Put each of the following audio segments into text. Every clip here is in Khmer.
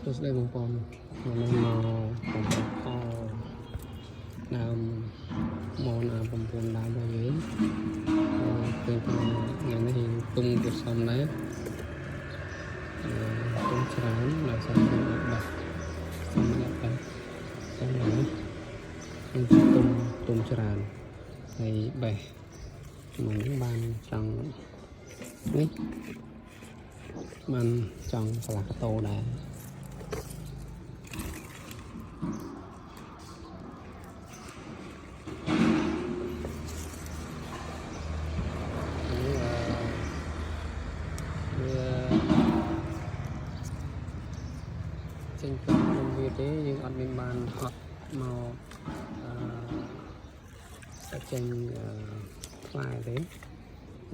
សួស្តីបងប្អូនថ្ងៃនេះមកបងប្អូនផលដើមមកណាបងប្អូនដើមរបស់យើងឃើញថាថ្ងៃនេះយើងទុំគួរសមដែរទុំច្រើនដោយសារយើងអត់បេះសំអត់បេះចឹងថ្ងៃនេះយើងទុំទុំច្រើនហើយបេះមិនបានចង់នេះបានចង់កន្លះកតោដែរ នេះវាចេញពីក្នុងវាទេយើងអត់មានបានហត់មកអឺចេញអឺផ្លែទេ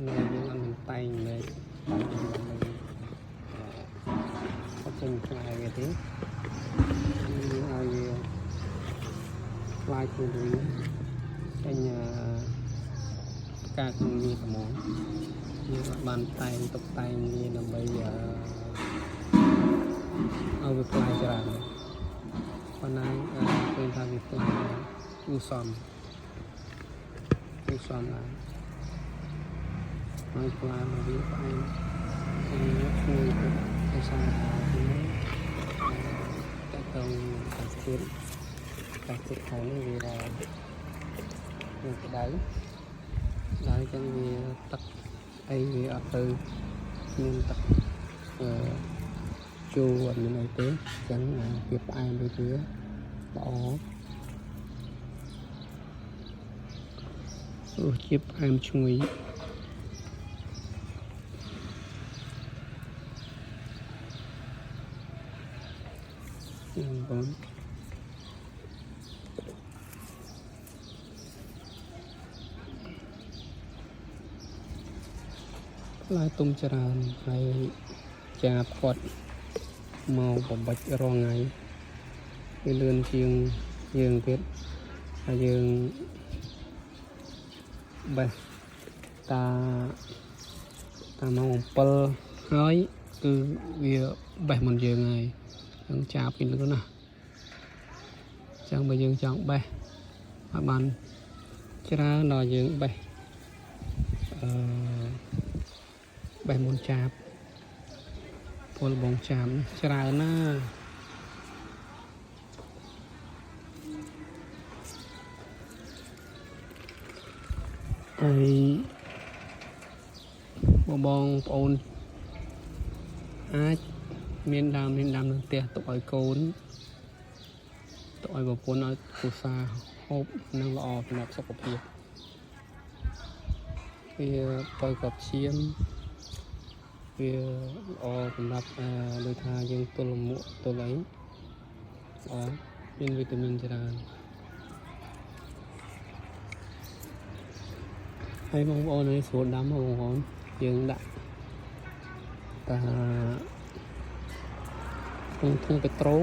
នៅយើងអត់មានតែងលេខតែងដើម្បីអឺហត់ចេញផ្លែវាទេយើងឲ្យវាផ្លែខ្លួនវាចេញអឺផ្កាខ្លួនវាត្មង យើងអត់បានតែងតុបតែងវាដើម្បីអឺឲ្យវាផ្លែច្រើនប៉ុន្តែឃើញថាវាផ្លែគួរសមគួរសមដែរហើយផ្លែមកវាផ្អែមហើយឈ្ងុយទៅដោយសារថាទីនេះតកតងអាកាសធាតុអាកាសធាតុខែនេះវាវាក្តៅដល់អញ្ចឹងវាទឹកអីវាអត់ទៅមានទឹកអឺជូរអត់មានអីទេអញ្ចឹងវាផ្អែមដូចវាល្អរសជាតិផ្អែមឈ្ងុយបងប្អូន ផ្លែទុំច្រើនហើយចាបគាត់មកបំបាច់រាល់ថ្ងៃវាលឿនជាងយើងទៀតហើយយើងបេះតាតាម៉ោង7ហើយគឺវាបេះមុនយើងហើយនឹងចាបពីលឿនណាស់អញ្ចឹងបើយើងចង់បេះឲ្យបានច្រើនដល់យើងបេះអឺ បេះមុនចាបពលបងចាបនេះច្រើនណាស់ហើយបងបងប្អូនអាចមានដើមមានដើមនៅផ្ទះទុកឲ្យកូនទុកឲ្យប្រពន្ធឲ្យគ្រួសារហូបនឹងល្អសម្រាប់សុខភាពវាបើកប់ឈាម វាល្អសម្រាប់អឺដូចថាយើងទល់លាមកទល់អីល្អមានវីតាមីនច្រើនហើយបងប្អូននេះស្រួលដាំហ៎បងប្អូនយើងដាក់តាក្នុងធុងពេត្រូ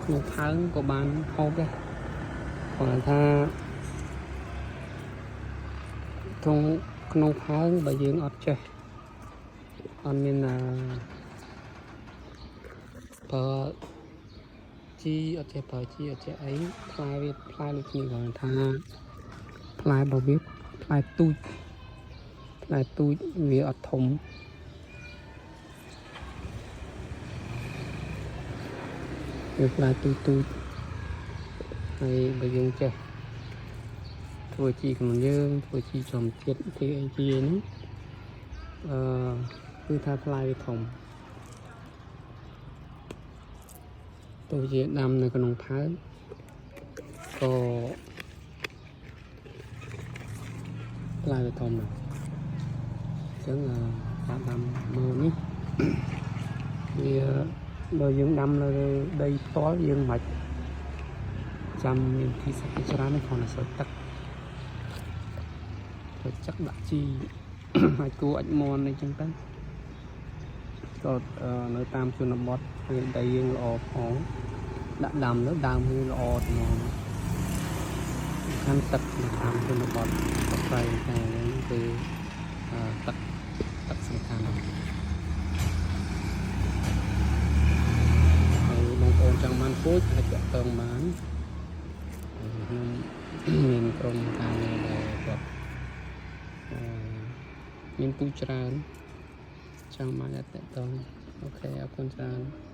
ក្នុងផើងក៏បានហូបដែរគាត់ថាក្នុងក្នុងផើងបើយើងអត់ចេះ អត់មានអាប្រើជីអត់ចេះប្រើជីអត់ចេះអីផ្លែវាផ្លែដូចគ្នាគាត់ថាផ្លែរបស់វាផ្លែទូចផ្លែទូចវាអត់ធំវាផ្លែទូចទូចហើយបើយើងចេះធ្វើជីខ្លួនយើងធ្វើជីចំជាតិធ្វើអីជីហ្នឹងអឺគឺថាផ្លែវាធំ ទោះជាដាំនៅក្នុងផើងក៏ផ្លែវាធំដែរអញ្ចឹងអឺការដាំមើលនេះ វាបើយើងដាំនៅលើដីផ្ទាល់យើងមិនចាំមានទីសាស្ត្រច្រើនទេគ្រាន់តែស្រោចទឹកស្រោចទឹកដាក់ជី អាចគួរអាចមន់អីចឹងទៅក៏នៅតាមជនបទវាដីយើងល្អផង ដាក់ដាំទៅដើមវាល្អត្មងសំខាន់ទឹកនៅតាមជនបទប្រប្រៃតែហ្នឹងគឺទឹកទឹកសំខាន់ណាស់ ចង់បានពូជអាចទាក់ទងបានខ្ញុំមានក្រុមការងារដែលគាត់អឺមានពូជច្រើនចង់បានអាចទាក់ទង OK អរគុណច្រើន។